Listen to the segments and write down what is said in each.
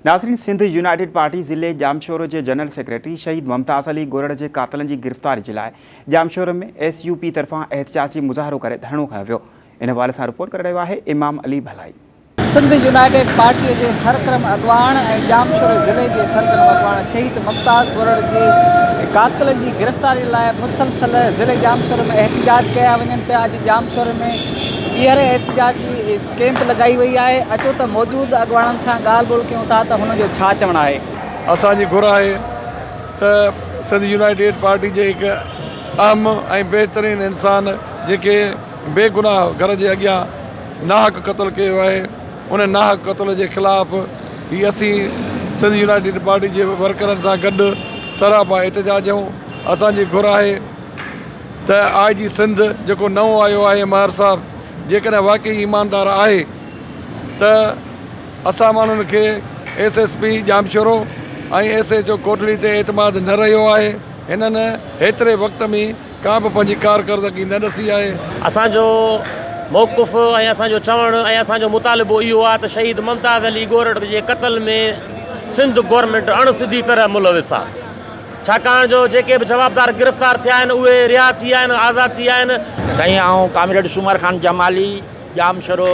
ناظرين Sindh united party ضلعي ڄامشورو جي جنرل سيڪريٽري شهيد ممتاز علي گورڙ جي قاتلن جي گرفتاري جي لاء ڄامشورو ۾ ايس يو پي طرفان احتجاجي مظاهرو ڪري ڌرڻو هنيو ويو ان حوالي سان رپورٽ ڪري رهيو آهي امام علي ڀلائي. سنڌ يونائيٽيڊ پارٽيء جي سرگرم اڳواڻ ۽ ڄامشوري ضلعي جي سرگرم اڳواڻ شهيد ممتاز ڳورڙ جي قاتلن جي گرفتاري لاء مسلسل ضلعي ڄامشوري ۾ احتجاج ڪيا وڃن پيا اڄ ڄامشوري ۾ ٻيهر احتجاج جي ڪيمپ لڳائي وئي آهي اچو ته موجود اڳواڻن سان ڳالهه ٻولهه ڪيون ٿا ته هنن جو ڇا چوڻ آهي. اسان جي گهر آهي ته سنڌ يونائيٽيڊ پارٽي جي هڪ اهم ۽ بهترين انسان جيڪي بيگناهه گهر جي اڳيان ناحق قتل ڪيو آهي ان ناحق قتل جي خلاف هي اسين سنڌ يونائيٽيڊ پارٽي جي ورڪرن سان گڏ سراپا احتجاج آهيون اسان جي گهر آهي ته آء جي سنڌ جيڪو نئون آيو آهي مهر صاحب جيڪڏهن واقعي ايماندار آهي ته اسان ماڻهن کي S S P Jamshoro ۽ S H O Kotri تي اعتماد نه رهيو آهي هنن هيتري وقت ۾ ڪا به پنهنجي ڪارڪردگي نه ڏسي آهي. اسان جو موقف ۽ اسان جو چوڻ ۽ اسان جو مطالبو اهو آهي ته شهيد ممتاز علي ڳورڙ جي قتل ۾ سنڌ گورنمينٽ اڻ سڌي طرح ملوث آهي ڇاڪاڻ جو جيڪي به جوابدار گرفتار ٿيا آهن اهي رها ٿي ويا آهن آزاد ٿي ويا آهن. سائين آئون ڪامريڊ سومر خان جمالي ڄامشورو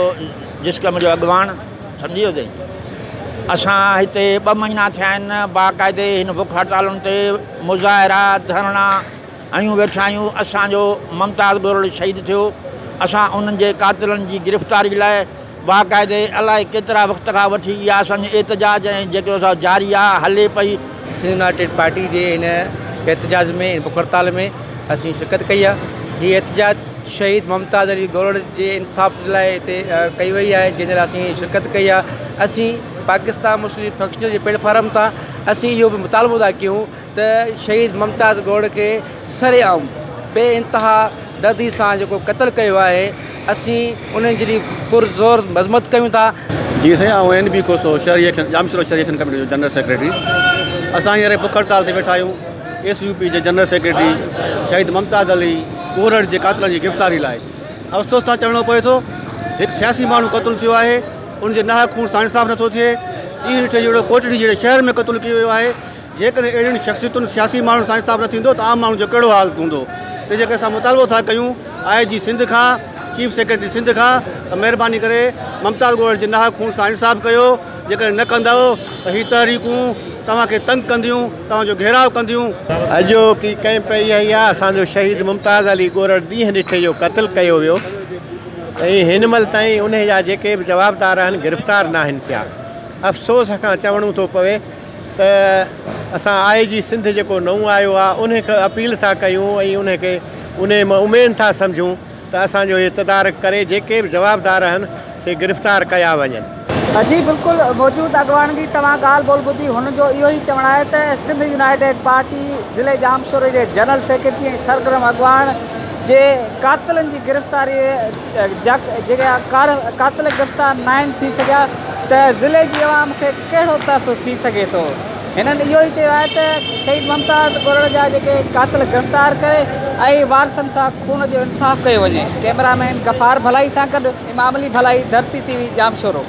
جسقم جو اڳواڻ سمجهي ويو سائين اسان هتي ٻه مهينا ٿيا آهن باقاعدي هن بک هڙتالن تي مظاهرا ڌرڻا هنيون ويٺا آهيون، اسان جو ممتاز ڳورڙ شهيد ٿيو، اسان انهن جي قاتلن جي گرفتاري لاء باقاعدي الائي ڪيترا وقت کان وٺي اها اسان جو احتجاج ۽ جيڪو سو جاري آهي هلي پئي. سنڌ يونائيٽيڊ پارٽي جي هن احتجاج ۾ هن بک هڙتال ۾ اسين شرڪت ڪئي آهي، هي احتجاج شهيد ممتاز علي ڳورڙ جي انصاف جي لاء هتي ڪئي وئي آهي، جنهن جي لاء اسين شرڪت ڪئي آهي، اسين پاڪستان مسلم ليگ فنڪشنل جي پليٽ فارم تان اسين اهو به مطالبو ٿا ڪيون ته شهيد ممتاز گوڙ کي سرعام بي انتها دردي سان جيڪو قتل ڪيو آهي اسين انهن جي پر زور مذمت ڪيون ٿا. جي سائين آئون اين بي کوسو شهري ايڪشن ڄامشورو شهري ايڪشن ڪميٽي جو جنرل سيڪريٽري اسان هينئر بک هڙتال تي ويٺا آهيون ايس يو پي جي جنرل سيڪريٽري شهيد ممتاز علي ڳورڙ جي قاتلن جي گرفتاري لاء افسوس سان چوڻو پوي ٿو هڪ سياسي ماڻهو قتل ٿيو آهي ان جي ناحق خون سان انصاف نٿو ٿئي ڏينهن ڏٺي جهڙو ڪوٽڙي جهڙي شهر ۾ قتل ڪيو ويو آهي جيڪڏهن اهڙين شخصيتن سياسي ماڻهن سان انصاف نه ٿيندو ته عام ماڻهن جو ڪهڙو حال هوندو تنهن جي ڪري اسان مطالبو ٿا ڪيون آء جي سنڌ کان چيف سيڪريٽري سنڌ کان ته مهرباني ڪري ممتاز ڳوڙ جي ناحق خون سان انصاف ڪيو جيڪڏهن نه ڪندؤ ته هي تحريڪون توهان کي تنگ ڪنديون توهان جو گهيراء ڪنديون. اڄوڪي ڪئمپ اها ئي آهي اسان جو شهيد ممتاز علي ڳورڙ ڏينهن ڏٺي جو قتل ڪيو ويو ۽ هن مهل تائين انهي جا جيڪي به جوابدار آهن گرفتار ناهن ٿيا افسوس کان چوڻو ٿو پوي ته اسان آء جي سنڌ جيڪو نئون آيو آهي انهي کي اپيل ٿا ڪيون ۽ انهي کي انهي مان اميد ٿا سمجهون ته اسان جو هي تدارڪ ڪري جيڪي به جوابدار آهن سي گرفتار ڪيا وڃن. جي بلڪل موجود اڳواڻن جي توهان ڳالهه ٻولهه ٻڌي هنن جو اهو ئي چوڻ آهي ته سنڌ يونائيٽيڊ پارٽي ضلعي ڄامشوري جي جنرل سيڪريٽري ۽ سرگرم اڳواڻ جي قاتلن جي گرفتاري جا جيڪي قاتل گرفتار ناهن ٿي سگهيا ته ضلعي جي عوام کي ڪهڙو تحفظ ٿي سگهي ٿو؟ هنن اهو ئي چيو آهي ته شهيد ممتاز ڳورڙ جا جيڪي قاتل گرفتار ڪري ۽ وارثن سان خون جو انصاف ڪيو وڃي. ڪئميرا مين غفار ڀلائي سان گڏ امام علي ڀلائي، ڌرتي ٽي وي، ڄامشورو.